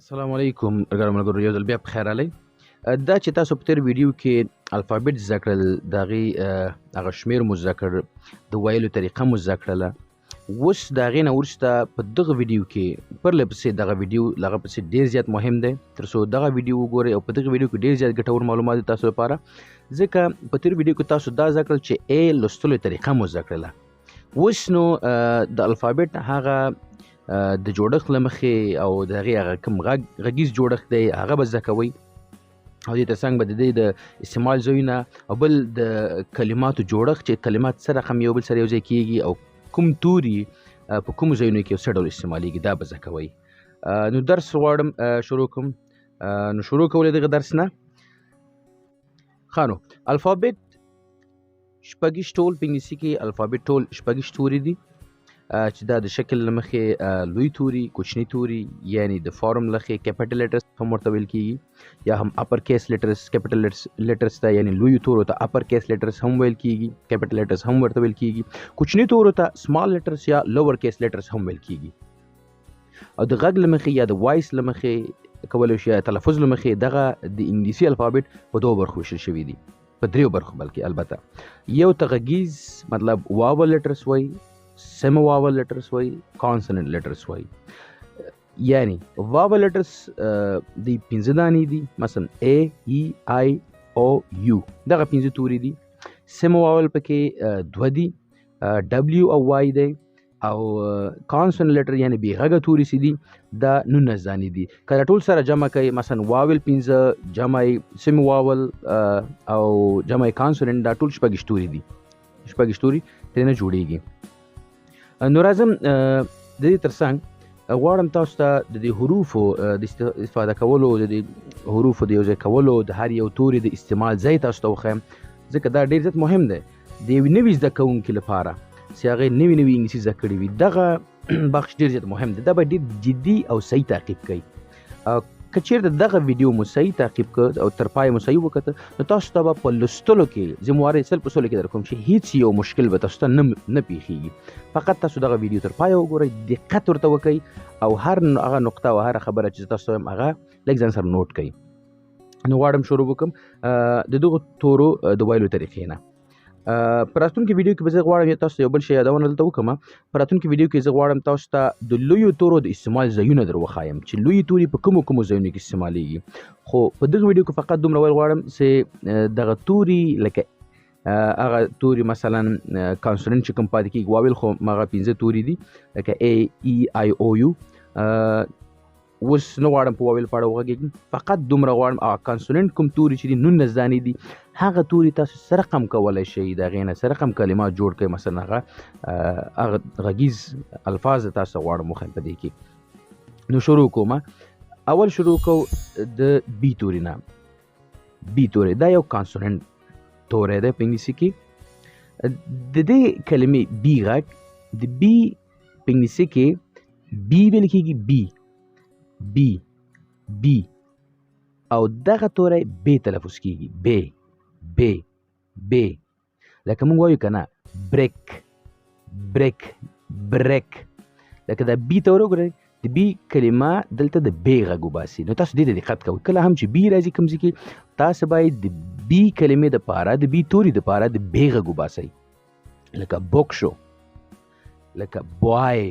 السلام علیکم ګران ملګرو، یو ځل بیا په خیر راغلی. دا چې تاسو په تیر ویډیو کې الفابت زده کړل، د هغې هغه شمېر مو زده کړ، د ویلو طریقه مو زده کړله، اوس د هغې نه وروسته په دغه ویډیو کې پرله پسې دغه ویډیو له هغه پسې ډېر زیات مهم دی، تر څو دغه ویډیو وګورئ او په دغه ویډیو کې ډېر زیات ګټور معلومات دي تاسو لپاره. ځکه په تیر ویډیو کې تاسو دا زده کړل چې ای لوستلو طریقه مو زده کړله. اوس نو د الفابت هغه د جوړښت له مخې او د هغې هغه کوم غږ غږیز جوړښت دی هغه به زده کوئ، او دې ترڅنګ به د دې د استعمال ځایونه او بل د کلماتو جوړښت چې کلمات څه رقم یو بل سره یو ځای کیږي او کوم توري په کومو ځایونو کې څه ډول استعمالیږي دا به زده کوئ. نو درس غواړم شروع کوم. نو شروع کولې دغه درس نه. ښه، نو الفابت شپږیشت ټول په انګلیسي کې الفابت ټول شپږیشت توري دي، چې دا د شکل له مخې لوی توري، کوچني توري، یعنی د فارم له مخې کیپټل لیټرز هم ورته ویل کیږي، یا هم اپر کیس لیټرز، کیپټل لیټرز ته، یعنی لوی تورو ته اپر کیس لیټرز هم ویل کیږي، کیپټل لیټرز هم ورته ویل کیږي. کوچني تورو ته سمال لیټرز یا لوور کیس لیټرز هم ویل کیږي. او د غږ له مخې یا د وایس له مخې کولی شو یا تلفظ له مخې دغه د انګلیسي الفابت په دوو برخو ویشل شوي دي، په دریو برخو بلکې. البته یو ته غږیز مطلب واول لیټرز وایي، سم واول لیټرز وایي، کانسوننټ لیټرز وایي. یعنی واول لیټرز د پنځه دانې دي، مثلا A E I O U دغه پنځه توري دي. سم واول پکې دوه دي، W او Y دی. او کانسوننټ لیټر یعنی بې غږه توري چې دي دا 19 دانې دي. که دا ټول سره جمع کوي، مثلا واول پنځه جمع سم واول او جمع کانسوننټ، دا ټول شپږویشت توري دي، شپږویشت توري ترې نه جوړېږي. نو راځم د دې ترڅنګ غواړم تاسو ته د دې حروفو د استفاده کولو، د دې حروفو د یو ځای کولو، د هر یو توري د استعمال ځای تاسو ته وښیم، ځکه دا ډېر زیات مهم دی د یوې نوي زده کوونکي لپاره چې هغې نوي نوي انګلیسي زده کړې وي. دغه بخش ډېر زیات مهم دی، دا به ډېر جدي او صحیح تعقیب کړئ. که چېرته دغه ویډیو مو صحیح تعقیب کړ او تر پایه مو صحیح وکتل، نو تاسو ته به په لوستلو کې ذمهواري سل په سلو کې در کوم چې هیڅ یو مشکل به تاسو ته نه پېښېږي. فقط تاسو دغه ویډیو تر پایه وګورئ، دقت ورته وکړئ او هر هغه نقطه او هره خبره چې تاسو ته وایم هغه لږ ځان سره نوټ کړئ. نو غواړم شروع وکړم د دغو تورو د ویلو طریقې نه. په راتلونکي ویډیو کې به زه غواړم تاسو ته یو بل شی یادونه دلته وکړم. په راتلونکي ویډیو کې زه غواړم تاسو ته د لویو تورو د استعمال ځایونه در وښایم چې لوی توري په کومو کومو ځایونو کې استعمالیږي. خو په دغه ویډیو کې فقط دومره ویل غواړم چې دغه توري لکه هغه توري مثلا کانسوننټ چې کوم پاتې کېږي، واویل خو هغه پنځه توري دي لکه A E I O U. اوس نه غواړم په واویل په اړه وغږېږم، فقط دومره غواړم هغه کانسوننټ کوم توري چې دي 19 دانې دي، هغه توري تاسو څه رقم کولی شئ د هغې نه څه رقم کلمات جوړ کړئ. مثلا هغه غږیز الفاظ تاسو غواړم وښیم په دې کې. نو شروع کوم. اول شروع کوو د بی توري نه. بی توری دا یو کانسوننټ توری دی په انګلیسي کې. د دې کلمې بی غږ، د بی په انګلیسي کې بی ویل کېږي، بی بی بی، او دغه توری بی تلفظ کېږي، بی بی بی. لکه موږ وایو که نه بریک بریک بریک. لکه دا بی توری وګورئ، د بی کلمه دلته د بی غږ وباسي. نو تاسو دې ته دقت کوئ، کله هم چې بی راځي کوم ځای کې تاسو باید د بی کلمې دپاره، د بی توري دپاره د بی غږ وباسئ. لکه بوک شو، لکه بوای،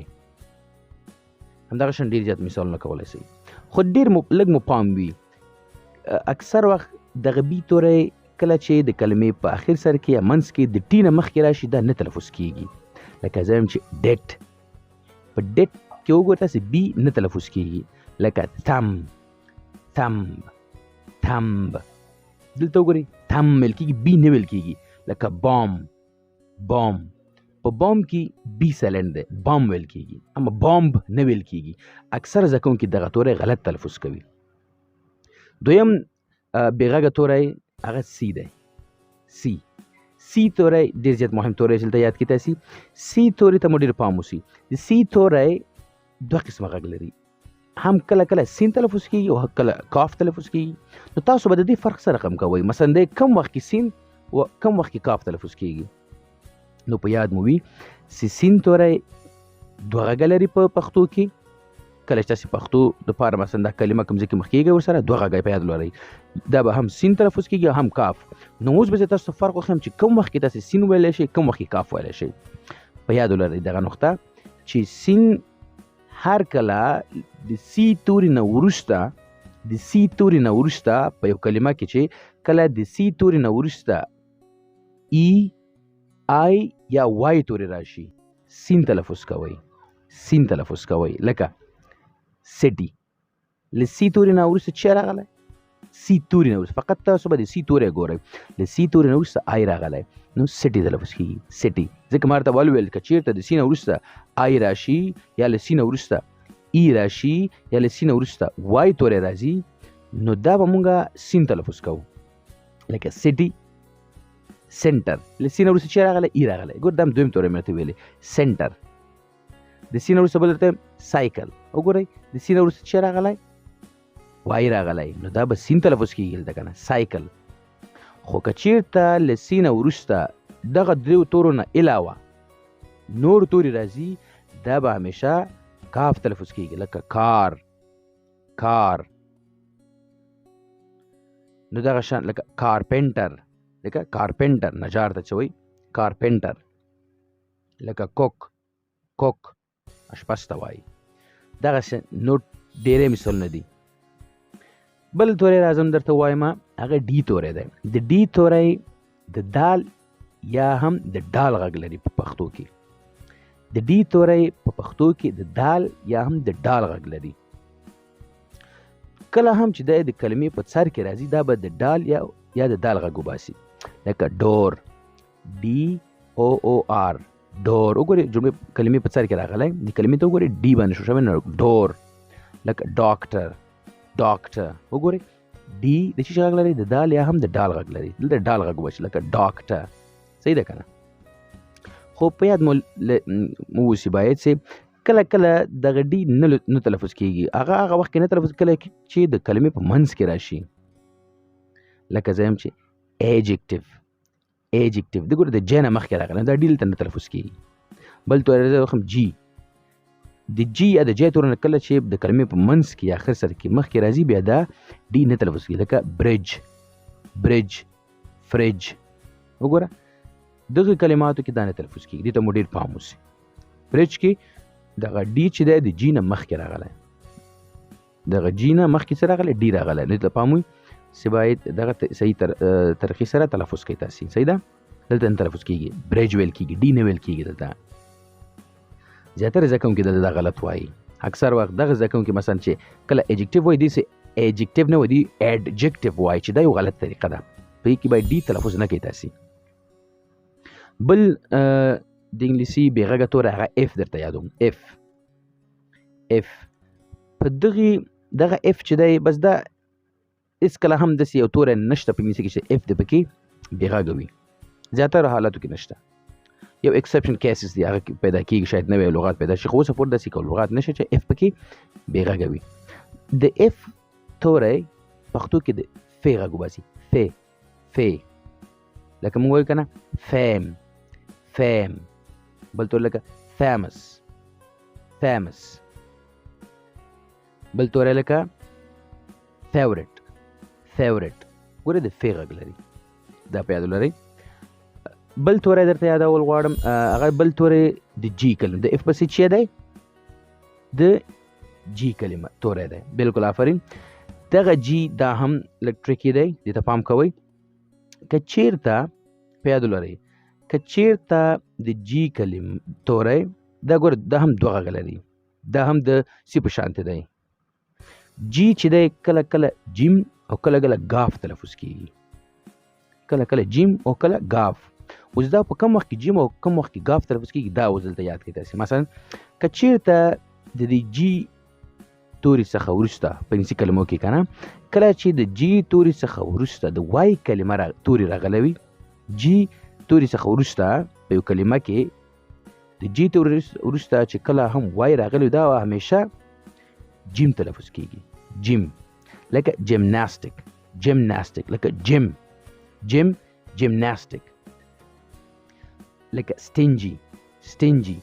همدغه شان ډېر زیات مثالونه کولی شئ. خو ډېر لږ مو پام وي، اکثر وخت دغه بی توری کله چې د کلمې په اخر سر کې یا منځ کې د ټي نه مخکې راشي دا نه تلفظ کېږي. لکه زه وایم چې ډیټ، په ډیټ کې وګورئ تاسې بی نه تلفظ کېږي. لکه تم، تمب، تمب، دلته وګورئ تم ویل کېږي، بی نه ویل کېږي. لکه بام، بام، په بام کې بی سایلنټ دی، بام ویل کېږي، اما بامب نه ویل کېږي. اکثر زده کوونکي دغه توری غلط تلفظ کوي. دویم بې غږه توری هغه سی دی، سی. سی توری ډېر زیات مهم توری چې دلته یاد کړئ تاسې. سی توري ته مو ډېر پام وسي. د سی توری دوه قسمه غږ لري، هم کله کله سین تلفظ کېږي او هم کله کاف تلفظ کېږي. نو تاسو به د دې فرق څه رقم کوئ؟ مثلا دی کم وخت کې سین و کم وخت کې کاف تلفظ کېږي. نو په یاد مو وي چې سین توری دوه غږه لري په پښتو کې، کله چې تاسو پښتو د پاره مثلا دا کلمه کوم ځای کې مخ کېږي ورسره دوه غږه په یاد لرئ، دا به هم سین تلفظ کېږي هم کاف. نو اوس به زه تاسو فرق وښیم چې کوم وخت کې تاسو سین ویلی شئ، کوم وخت کې کاف ویلی شئ. په یاد ولرئ دغه نقطه چې سین هر کله د سی توري نه وروسته، د سی توري نه وروسته په یو کلمه کې چې کله د سی توري نه وروسته ای، آی یا وای توري راشي، سین تلفظ کوئ، سین تلفظ کوئ. لکه سټي، له سی توري نه وروسته چی راغلی؟ سی توري نه وروسته، فقط تاسو به د سی توری ګورئ، له سی توري نه وروسته آی راغلی، نو سټي تلفظ کېږي، سټي. ځکه ما درته ول ویل که چېرته د سی نه وروسته آی راشي یا له سی نه وروسته ای راشي یا له سی نه وروسته وای توری راځي، نو دا به مونږ سین تلفظ کوو. لکه سټي، سنټر. له سی نه وروسته چی راغلی؟ ای راغلی. ګور دا هم دویم توری مې درته ویلی، سنټر. د سی نه وروسته بل درته سایکل، وګورئ د سی نه وروسته چی راغلی؟ وای راغلی، نو دا به سین تلفظ کېږي دلته که نه، سایکل. خو که چېرته له سی نه وروسته دغه دریو تورو نه علاوه نور توري راځي، دا به همیشه کاف تلفظ کېږي، لکه کار، کار. نو دغه شان لکه کارپنټر، لکه کارپنټر نجار ته چې وایي کارپنټر، لکه کوک، کوک اشپز ته وایي. دغسې نور ډېری مثالونه دي. بل توری راځم درته وایم، هغه ډي توری دی. د ډي توری د دال یا هم د ډال غږ لري په پښتو کې. د ډي توری په پښتو کې د دال یا هم د ډال غږ لري. کله هم چې دی د کلمې په سر کې راځي، دا به د ډال یا د دال غږ وباسي، لکه ډور، ډي او او آر، ډور. وګورئ جملې کلمې په سر کې راغلی، د کلمې ته وګورئ ډي باندې شو شوی، نو ډور. لکه ډاکټر، ډاکټر. وګورئ ډي د څه شي غږ لري؟ د دال یا هم د ډال غږ لري. دلته ډال غږ وباسي، لکه ډاکټر. صحیح ده که نه؟ خو په یاد مو اوسي باید چې کله کله دغه ډي نه تلفظ کېږي، هغه وخت کې نه تلفظ کله چې د کلمې په منځ کې راشي. لکه زه یم چې ایجکټیو، ایجکټیو د ګوره د جې نه مخکې راغلی، دا ډي دلته نه تلفظ کېږي. بل توری زه وایم جي، د جي یا د جې توری نه کله چې د کلمې په منځ کې یا آخر سر کې مخکې راځي، بیا دا ډي نه تلفظ کېږي، لکه برج، برج، فرج. وګوره دغه کلماتو کې دا نه تلفظ کېږي، دې ته مو ډېر پام اوسي. برج کې دغه ډي چې دی د جي نه مخکې راغلی، دغه جي نه مخکې څه راغلی؟ ډي راغلی، دې ته پام وي چې باید دغه صحیح طریقې سره تلفظ کوي تاسې. صحیح ده؟ دلته نه تلفظ کېږي، برج ویل کېږي، ډي نه ویل کېږي. دلته زیاتره زده کوونکي دلته دا غلط وایي. اکثر وخت دغه زده کوونکي مثلا چې کله ایجکټیو وایي، دې ایجکټیو نه وایي، دې ایډجکټیو وایي، چې دا یو غلط طریقه ده. په دې کې باید ډي تلفظ نه کوي تاسې. بل د انګلیسي بې غږه توری هغه اف درته یادوم، اف. اف په دغه اف چې دی، بس دا هېڅکله هم داسې یو توری نشته په انګلیسي کې چې اف دې پکې بې غږه وي، زیاتره حالاتو کې نشته. یو ایکسپشن کیسز دی، هغه پیدا کېږي، شاید نوی لغات پیدا شي، خو اوسه پورې داسې کوم لغات نشته چې اف پکې بې غږه وي. د اف توری پښتو کې د فې غږ وباسي، فې، فې، لکه موږ وایو که نه فیم، فیم. بل توری لکه فیمس، فیمس. بل توری لکه فیورټ، فیورټ. ګوره د فې غږ لري، دا په یاد ولرئ. بل توری درته یادول غواړم، هغه بل توری د جی کلمه، د اف پسې چی دی؟ د جی کلمه توری دی. بالکل آفرین. دغه جی دا هم لږ ټریکي دی، دې ته پام کوئ. که چیرته په یاد ولرئ، که چیرته د جی کلمه توری دا ګوره دا هم دوه غږ لري، دا هم د سی په شانتې دی. جی چې دی کله کله جیم او کله کله ګاف تلفظ کېږي، کله کله جیم او کله ګاف. اوس دا په کوم وخت کې جیم او کوم وخت کې ګاف تلفظ کېږي، دا اوس دلته یاد کړئ تاسې. مثلا که چیرته د دې جی توري څخه وروسته په انګلیسي کلمو کې که نه، کله چې د جی توري څخه وروسته د وای کلمه توري راغلی وي، جی توري څخه وروسته په یو کلمه کې د جی توري وروسته چې کله هم وای راغلی وي، دا همیشه جیم تلفظ کېږي، جیم. لکه جیمناستیک، جیمناستیک، لکه جیم، جیم، جیمناستیک. لکه ستینجی، ستینجی.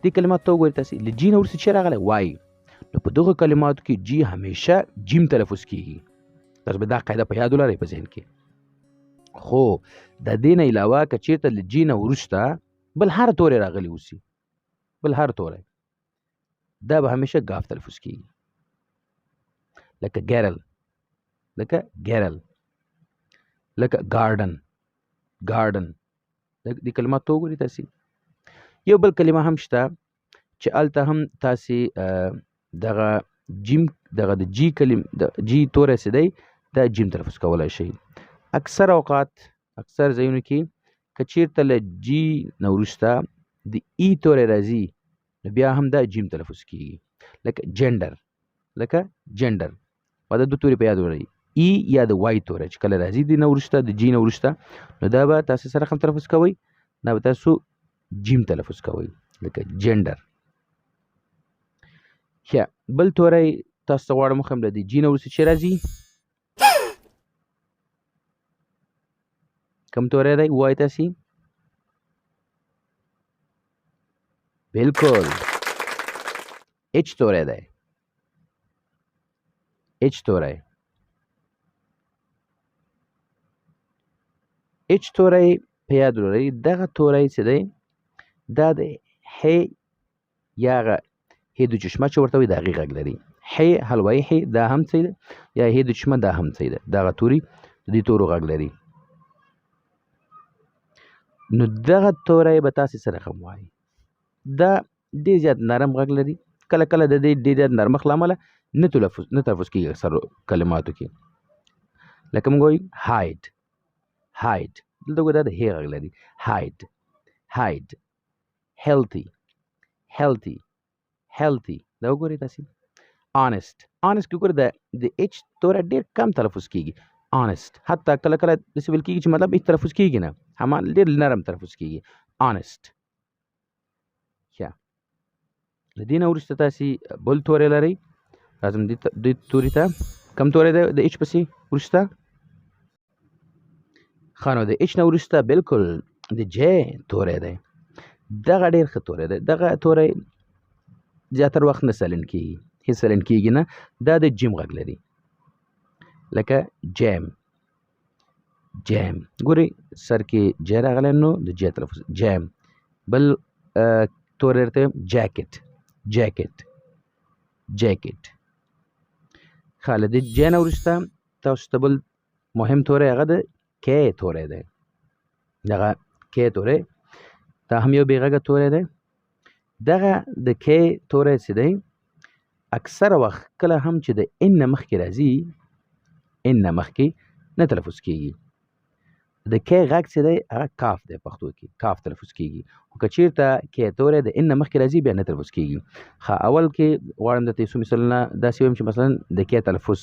دې کلمات ته وګورئ تاسې، له جی نه وروسته چې راغلی وای، نو په دغه کلماتو کې جی همیشه جیم تلفظ کیږي. تاسو به دا قاعده په یاد ولرئ په ذهن کې. خو د دې نه علاوه که چیرته له جی نه وروسته بل هر توری راغلی اوسي، بل هر توری، دا به همیشه ګاف تلفظ کیږي. لکه ګرل، لکه ګرل، لکه ګارډن، ګارډن. دې کلمات ته وګورئ تاسې. یو بل کلمه هم شته چې هلته هم تاسې دغه جیم، دغه د جی کلم، د جی توری څه دی، دا جیم تلفظ کولی شئ. اکثر اوقات، اکثر ځایونو کې که چیرته له جی نه وروسته د ای توری راځي، نو بیا هم دا جیم تلفظ کیږي. لکه جندر، لکه جندر. دا دوه توري په یاد ولرئ، ای یا د وای توری چې کله راځي د نه وروسته، د جی نه وروسته، نو دا به تاسو سره رقم تلفظ کوئ، دا به تاسو جیم تلفظ کوئ، لکه جندر. ښه، بل توری تاسو ته غواړم وښیم، له دې جی نه وروسته چې راځي کوم توری دی ووایئ تاسې؟ بالکل اچ توری دی، اچ توری. اچ توری په یاد ولرئ، دغه توری چې دی دا د ح یا هغه هې د چشمه چې ورته وایي د هغې غږ لري. ح حلوایي ح دا هم څه ده، یا هې د چشمه دا هم څه ده، دغه توري د دې تورو غږ لري. نو دغه توری به تاسې څه رقم وایي؟ دا ډېر زیات نرم غږ لري، کله کله د دې ډېر زیات نرمښت له امله نه تلفظ کېږي اکثر کلماتو کې. لکه موږ وایو هاید، هاید، دلته ګوره دا د هې غږ لري، هاید، هاید، هیلتي، هیلتي، هیلتي. دا وګورئ تاسې آنست، آنست کې وګورئ د اچ توری ډېر کم تلفظ کېږي، آنست. حتی کله کله داسې ویل کېږي چې مطلب هېڅ تلفظ کېږي نه، همان ډېر نرم تلفظ کېږي، آنست. ښه، له دې نه وروسته تاسې بل توری لرئ، راځم دې توري ته. کوم توری دی د اچ پسې وروسته؟ ښه، نو د اچ نه وروسته بالکل د جې توری دی. دغه ډېر ښه توری دی، دغه توری زیاتر وخت نه سایلنټ کېږي، هېڅ سایلنټ کېږي نه، دا د جیم غږ لري، لکه جیم، جیم. ګورئ سر کې جې راغلی نو د جې تلفظ جیم. بل توری درته وایم جاکټ، جاکټ، جاکټ. ښه، له دې جې نه وروسته تاسو ته بل مهم توری هغه د کې توری دی. دغه کې توری دا هم یو بې غږه توری دی. دغه د کې توری چې دی اکثره وخت کله هم چې د ان نه مخکې راځي، ان نه مخکې نه تلفظ کېږي. د کې غږ چې دی هغه کاف دی، پښتو کې کاف تلفظ کېږي، خو که چېرته کې توری د ان نه مخکې راځي بیا نه تلفظ کېږي. ښه، اول کې غواړم درته یو څو مثالونه داسې ووایم چې مثلا د کې تلفظ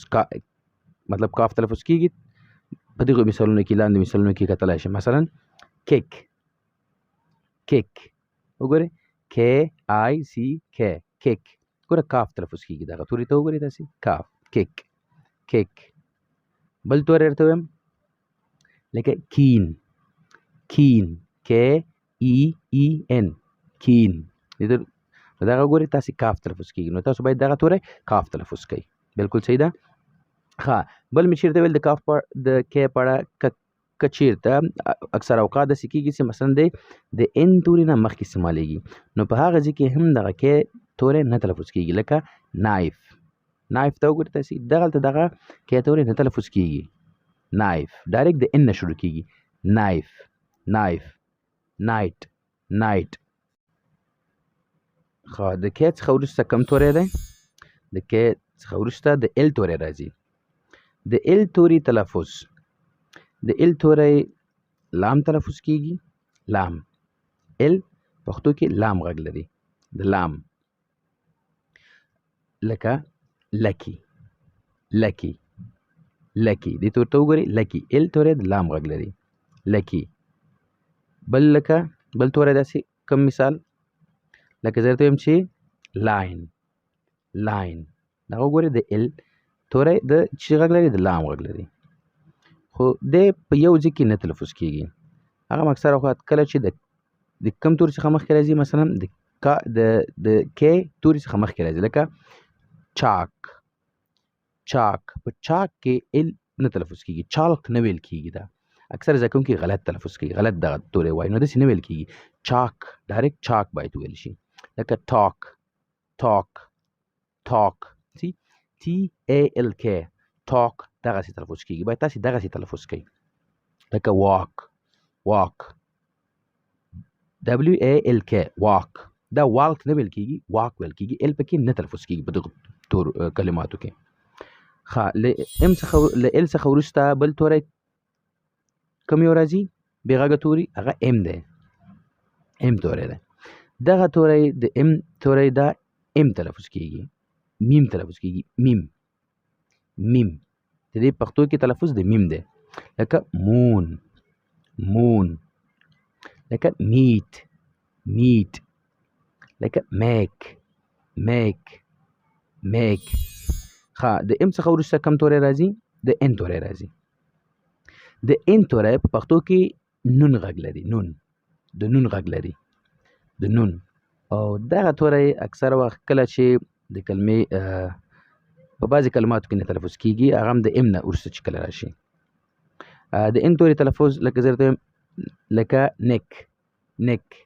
مطلب کاف تلفظ کېږي، په دغو مثالونو کې لاندې مثالونو کې کتلی شئ. مثلا کیک، کیک، وګورئ کې آی سی کې، کیک. ګوره کاف تلفظ کېږي، دغه توري ته وګورئ تاسې، کاف، کیک، کیک. بل توری درته وایم لکه کین، کین، کې ای ای ان، کین. دغه ګورئ تاسې کاف تلفظ کېږي، نو تاسو باید دغه توری کاف تلفظ کړئ. بالکل صحیح ده. ښه، بل مې چېرته ویل د کاف په د کې په اړه، که چېرته اکثر اوقات داسې کېږي چې مثلا د ان توري نه مخکې استعمالېږي، نو په هغه ځای کې هم دغه کې توری نه تلفظ کېږي، لکه نایف. نایف ته وګورئ تاسې، دغلته دغه کې توری نه تلفظ کېږي، نایف ډایرکټ د ان نه شروع کېږي، نایف، نایف، نایټ، نایټ. ښه، د کې څخه وروسته کوم توری دی؟ د کې څخه وروسته د ال توری راځي. د ال توري تلفظ، د ال توری لام تلفظ کېږي، لام. ال پښتو کې لام غږ لري، د لام، لکه لکی، لکی، لکی. دې توري ته وګورئ، لکی، ال توری د لام غږ لري، لکی. بل لکه بل توری داسې کوم مثال، لکه زه درته وایم چې لاین، لاین. دغه وګورئ د ال توری د څه غږ لري؟ د لام غږ لري، خو دی په یو ځای کې نه تلفظ کېږي. هغه هم اکثره اوقات کله چې د کوم توري څخه مخکې راځي، مثلا د کا، د کې توري څخه مخکې راځي، لکه چاک، چاک. په چاک کې ال نه تلفظ کیږي، چالک نه ویل کیږي. دا اکثر زده کوونکي غلط تلفظ کوي، غلط دغه توری وایي، نو داسې نه ویل کیږي. چاک، ډایرکټ چاک باید وویل شي. لکه ټاک، ټاک، ټاک، سی ټي ای ال کې، ټاک دغسې تلفظ کیږي، باید تاسې دغسې تلفظ کوئ. لکه واک، واک، دبلیو ای ال کې، واک. دا والک نه ویل کیږي، واک ویل کیږي، ال پکې نه تلفظ کیږي په دغو تور کلماتو کې. ښه، له ام څخه، له ال څخه وروسته بل توری کوم یو راځي بې غږه توري؟ هغه ام دی، ام توری دی. دغه توری د ام توری دا ام تلفظ کیږي، میم تلفظ کیږي، میم، میم. د دې پښتو کې تلفظ د میم دی. لکه مون، مون، لکه میت، میت، لکه میک، میک، میک. ښه، د ام څخه وروسته کوم توری راځي؟ د ان توری راځي. د ان توری په پښتو کې نون غږ لري، نون، د نون غږ لري، د نون. او دغه توری اکثر وخت کله چې د کلمې په بعضې کلماتو کې نه تلفظ کیږي، هغه هم د ام نه وروسته چې کله راشي. د ان توري تلفظ لکه زه درته وایم، لکه نک، نک،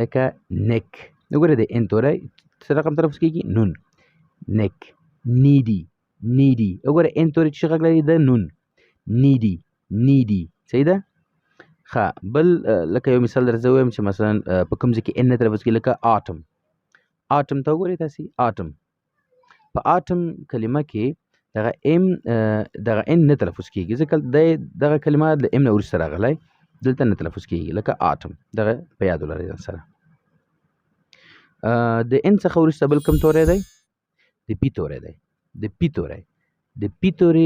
لکه نک. وګورئ د ان توری څه رقم تلفظ کیږي؟ نون، نک، نیدي، نیدي. وګورئ ان توری چې غږ لري د نون، نیدي، نیدي، صحیح ده؟ ښه، بل لکه یو مثال درته ووایم چې مثلا په کوم ځای کې ان نه تلفظ کیږي، لکه آټم. آټم ته وګورئ تاسې، آټم. په آټم کلمه کې دغه ام، دغه ان نه تلفظ کیږي، ځکه دغه کلمه د ام نه وروسته راغلی، دلته نه تلفظ کیږي، لکه آټم. دغه په یاد ولرئ ځان سره. د ان څخه وروسته بل کوم توری دی؟ د پی توری دی. د پی توری، د پی توری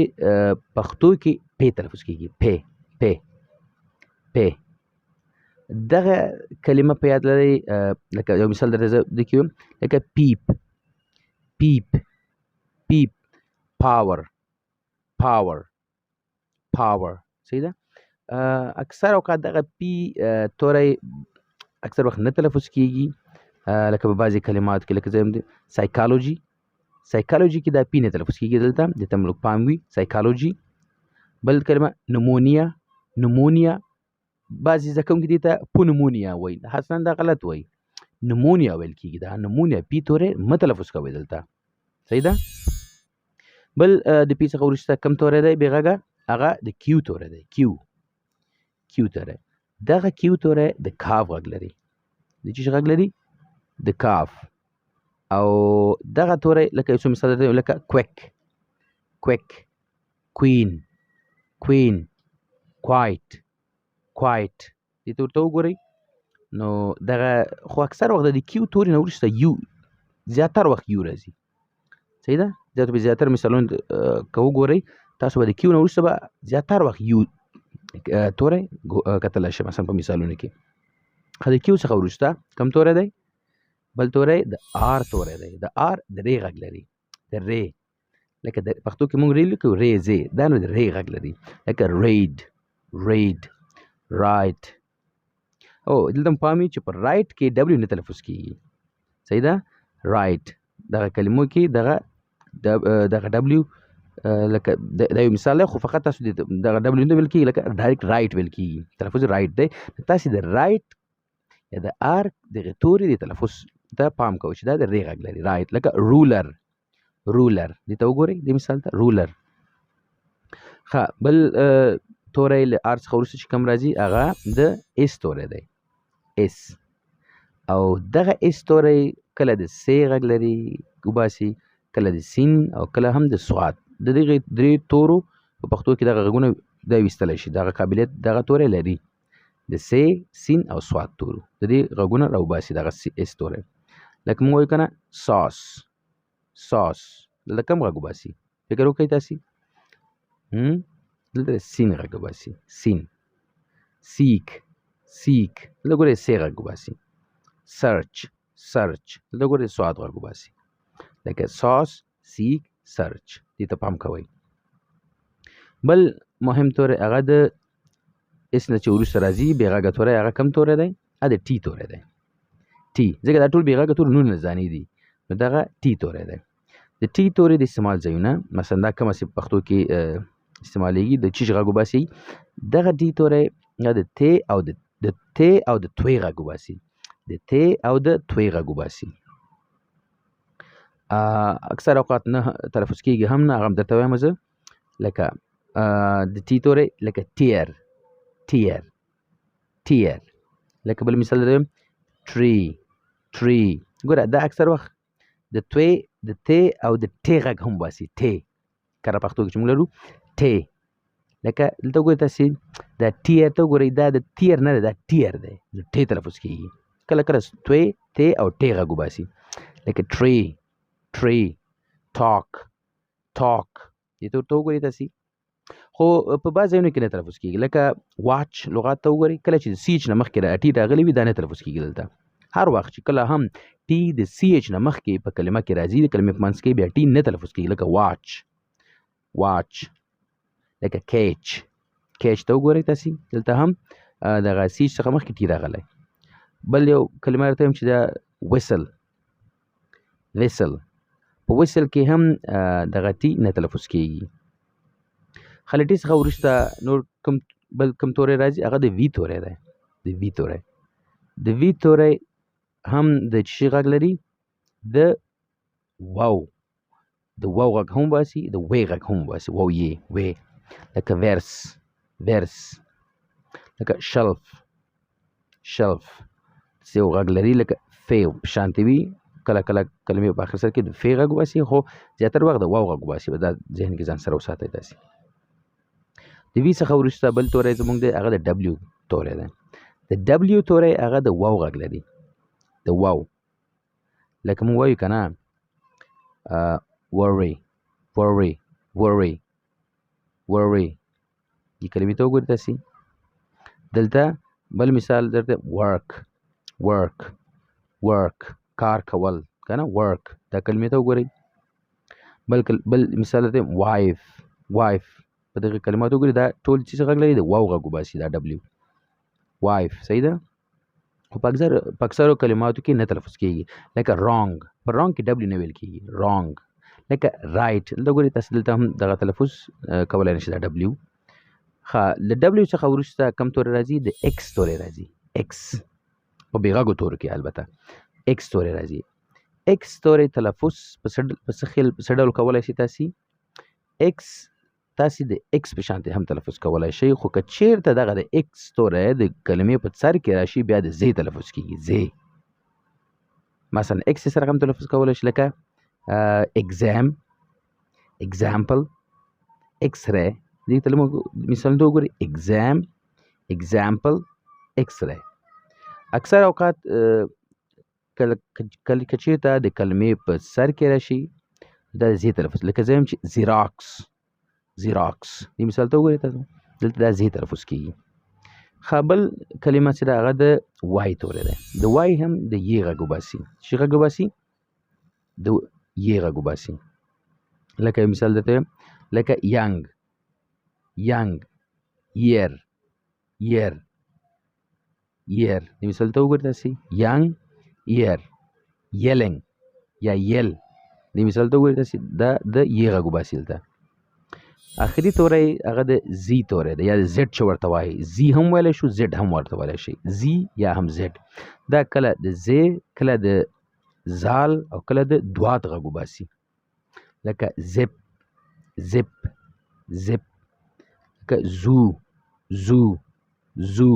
پښتو کې پی تلفظ کیږي، پی، پی، پی. دغه کلمه په یاد لرئ. لکه یو مثال درته زه دې کې وایم، لکه پیپ، پیپ، پیپ، پاور، پاور، پاور، صحیح ده؟ اکثر اوقات دغه پی توری اکثر وخت نه تلفظ کیږي، لکه په بعضې کلماتو کې، لکه زه وایم سایکالوجي، سایکالوجي کې دا پی نه تلفظ کیږي، دلته دې ته مو لږ پام وي، سایکالوجي. بل کلمه نمونیا، نمونیا، بعضې زده کوونکي دې ته پونمونیا وایي، اصلا دا غلط وایي، نمونیا ویل کیږي، دا نمونیا پی توری مه تلفظ کوئ دلته، صحیح ده؟ بل د پی څخه وروسته کوم توری دی بې غږه؟ هغه د کیو توری دی، کیو، کیو توری. دغه کیو توری د کاف غږ لري، د څه شي غږ لري؟ د کاف. او دغه توری لکه یو څو مثال درته وایم، لکه کویک، کویک، کوین، کوین، کوایټ، کوایټ. دې ته ورته وګورئ. نو دغه خو اکثر وخت د کیو توري نه وروسته یو، زیاتر وخت یو راځي، صحیح ده؟ زیات به زیاتر مثالونه که وګورئ تاسو به د کیو نه وروسته به زیاتر وخت یو توری کتلی شئ مثلا په مثالونو کې. خو د کیو څخه وروسته کوم توری دی؟ بل توری د آر توری دی. د آر د ری غږ لري، د ری، لکه د پښتو کې مونږ ری لیکو، ری زی، دا نو د ری غږ لري، لکه ریډ، ریډ، رایټ. او دلته هم پام وي چې په رایټ کې ډبلیو نه تلفظ کیږي، صحیح ده؟ رایټ دغه کلمو کې دغه ډبلیو، لکه دا یو مثال دی، خو فقط تاسو دغه ډبلیو نه ویل کیږي، لکه ډایرکټ رایټ ویل کیږي، تلفظ رایټ دی. تاسو د رایټ یا د آر دغه توري د تلفظ ته پام کوئ چې دا د ری غږ لري، رایټ. لکه رولر، رولر، دې ته وګورئ دې مثال ته، رولر. ښه، بل توری له آر څخه وروسته چې کوم راځي هغه د اس توری دی، اس. او دغه اس توری کله د سې غږ لري وباسي، کله د سین، او کله هم د صاد. د دغې درې تورو په پښتو کې دغه غږونه دا ویستلی شي، دغه قابلیت دغه توری لري، د سې، سین او صاد تورو د دې غږونه راوباسي دغه اس توری. لکه موږ وایو که نه ساس، ساس، دلته کوم غږ وباسي؟ فکر وکړئ تاسې. دلته د سین غږ وباسي، سین. سیک، سیک، دلته ګورئ سې غږ وباسي. سرچ، سرچ، دلته ګورئ صاد غږ وباسي. لکه ساس، سیک، سرچ، دې ته پام کوئ. بل مهم توری هغه د اس نه چې وروسته راځي بې غږه توری، هغه کوم توری دی؟ هغه د ټي توری دی، ټي، ځکه دا ټول بې غږه توري نون ځانې دي، نو دغه ټي توری دی. د ټي تورې د استعمال ځایونه، مثلا دا کومه چې پښتو کې استعمالیږي د چیش غږ وباسي، دغه ټي توری د ت او د ت او د توی غږ وباسي، د ت او د توی غږ وباسي. اکثر اوقات نه تلفظ کیږي هم نه، هغه هم درته وایم زه. لکه د ټي توری لکه تیر، تیر، تیر. لکه بل مثال درته وایم ټری، ټری. ګوره دا اکثر وخت د توی، د ت او د ټ غږ هم باسي. ټ کره پښتو کې چې موږ لرو ټ. لکه دلته وګورئ تاسې دا تیر ته وګورئ، دا د تیر نه دی، دا تیر دی، نو ټ تلفظ کېږي. کله کله توی، ت او ټ غږ وباسي. لکه ټری، ټری، ټاک، ټاک. دې ته ورته وګورئ تاسې. خو په بعض ځایونو کې نه تلفظ کېږي، لکه واچ لغات ته وګورئ، کله چې د سی اچ نه مخکې ټي راغلی وي دا نه تلفظ کېږي. دلته هر وخت چې کله هم ټي د سی اچ نه مخکې په کلمه کې راځي، د کلمې په منځ کې بیا ټي نه تلفظ کېږي. لکه واچ، واچ. لکه کیچ، کیچ ته وګورئ تاسې، دلته هم دغه سی اچ څخه مخکې ټي راغلی. بل یو کلمه درته وایم چې دا ویسل، ویسل. په ویسل کې هم دغه ټي نه تلفظ کېږي. خلټي څخه وروسته نور کوم بل کوم توری راځي، هغه د وی توری دی. د وی توری، د وی توری هم د چی غږ لري؟ د واو، د واو غږ هم باسي، د وی غږ هم باسي. واو یې وی. لکه ورس، ورس. لکه شلف، شلف. داسې یو غږ لري لکه فی په شانتې وي. کله کله کلمې په اخر سر کې د فی غږ وباسي، خو زیاتره وخت د واو غږ وباسي. دا ذهن کې ځان سره وساتئ تاسې. د وی څخه وروسته بل توری زموږ دی، هغه د ډبلیو توری دی. د ډبلیو توری هغه د واو غږ لري، د واو. لکه موږ وایو که نه، وري، وري، وري، وري. دې کلمې ته وګورئ تاسې. دلته بل مثال درته ورک، ورک، ورک، کار کول که نه، ورک. دا کلمې ته وګورئ. بل مثال درته وایف، وایف. په دغه کلماتو وګورئ، دا ټول څه غږ لري؟ د واو غږ وباسي، دا ډبلیو، وایف. صحیح ده؟ خو په اکثرو کلماتو کې نه تلفظ کېږي. لکه رانګ، په رانګ کې ډبلیو نه ویل کېږي، رانګ. لکه رایټ، دلته ګورئ تاسې، دلته هم دغه تلفظ کولی نه شي دا ډبلیو. ښه، له ډبلیو څخه وروسته کوم توری راځي؟ د ایکس توری راځي. ایکس په بې غږو تورو کې البته ایکس توری راځي. ایکس توری تلفظ په په څه ډول کولی شئ تاسې؟ ایکس تاسې د ایکس په شانتې هم تلفظ کولی شئ، خو که چیرته دغه د ایکس توری د کلمې په سر کې راشي بیا د زی تلفظ کېږي، زی. مثلا ایکس سره هم تلفظ کولی شئ، لکه اگزام، اگزامپل، ایکس ری. دې ته موږ مثال ته وګورئ، اگزام، اگزامپل، ایکس ری. اکثر اوقات کله که چیرته د کلمې په سر کې راشي دا زی تلفظ، لکه زه وایم چې زیراکس، زیراکس. دې مثال ته وګورئ تاسو، دلته دا زی تلفظ کېږي. ښه، بل کلمه چې ده هغه د وای توری دی. د وای هم د یې غږ وباسي. چې غږ وباسي؟ د یې غږ وباسي. لکه یو مثال درته وایم، لکه ینګ، ینګ، یر، یر، یر. دې مثال ته وګورئ تاسې، ینګ، یر، یلینګ یا یل. دې مثال ته وګورئ تاسې، دا د یې غږ وباسي. دلته اخري توری هغه د زی توری دی، یا د زیډ چې ورته وایي. زی هم ویلی شو، زیډ هم ورته ویلی شي، زی یا هم زیډ. دا کله د زی، کله د زال او کله د دوات غږ وباسي. لکه زپ، زپ، زپ. لکه زو، زو، زو،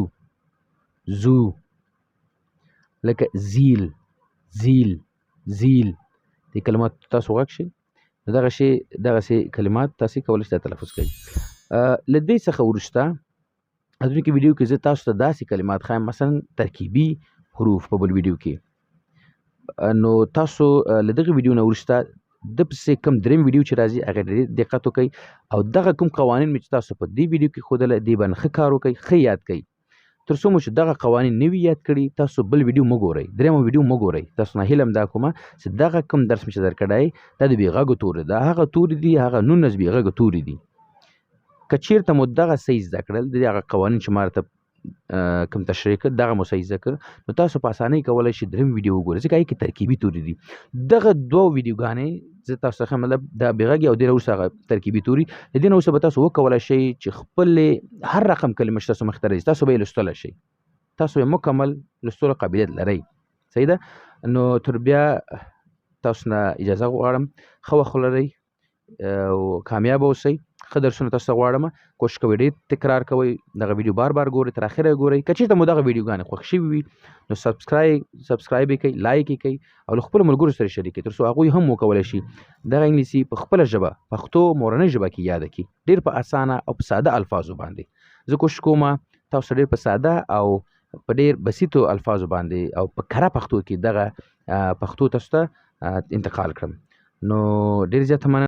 زو. لکه زیل، زیل، زیل. دې کلمات تاسو غږ شئ. نو دغسې کلمات تاسې کولی شئ دا تلفظ کړئ. له دې څخه وروسته راتلونکې ویډیو کې زه تاسو ته داسې کلمات ښایم، مثلا ترکیبي حروف په بل ویډیو کې. نو تاسو له دغې ویډیو نه وروسته د پسې کوم دریم ویډیو چې راځي هغې ډېر دقت وکړئ، او دغه کوم قوانین مې چې تاسو په دې ویډیو کې ښودلی دې باندې ښه کار وکړئ، ښه یاد کړئ. تر څو مو چې دغه قوانین نه وي یاد کړي تاسو بل ویډیو مه ګورئ، درېیمه ویډیو مه ګورئ. تاسو نه هیله هم دا کومه چې دغه کوم درس مې چې درکړی دا د بې غږو توري ده، هغه توري دي، هغه 19 بې غږو توري دي. که چیرته مو دغه صحیح زده کړل، د دې هغه قوانین چې ما درته کوم تشریح کړ دغه مو صحیح زده کړ، نو تاسو په اسانۍ کولی شئ دریم ویډیو وګورئ، ځکه هغې کې ترکیبي توري دي. دغه دوه ویډیوګانې زه تاسو ته ښیم، مطلب دا بېغږي او دې نه وروسته هغه ترکیبي توري، د دې نه وروسته به تاسو وکولی شئ چې خپلې هر رقم کلمه چې تاسو مخې ته راځي تاسو به یې لوستلی شئ، تاسو یې مکمل لوستلو قابلیت لرئ. صحیح ده؟ نو تر بیا تاسو نه اجازه غواړم، ښه وخت ولرئ او کامیاب اوسئ. ښه درسونه تاسو ته غواړم. کوشش کوئ ډېر تکرار کوئ، دغه ویډیو بار بار ګورئ، تر اخره یې ګورئ. که چېرته مو دغه ویډیوګانې خوښ شوي وي نو سبسکرایب یې کړئ، لایک یې کړئ او له خپلو ملګرو سره شریک کړئ، تر څو هغوی هم وکولی شي دغه انګلیسي په خپله ژبه پښتو مورنۍ ژبه کې یاده کړي، ډېر په اسانه او په ساده الفاظو باندې. زه کوشش کوم تاسو ډېر په ساده او په ډېر بسیطو الفاظو باندې او په کره پښتو کې دغه پښتو تاسو ته انتقال کړم. نو ډېر زیاته مننه.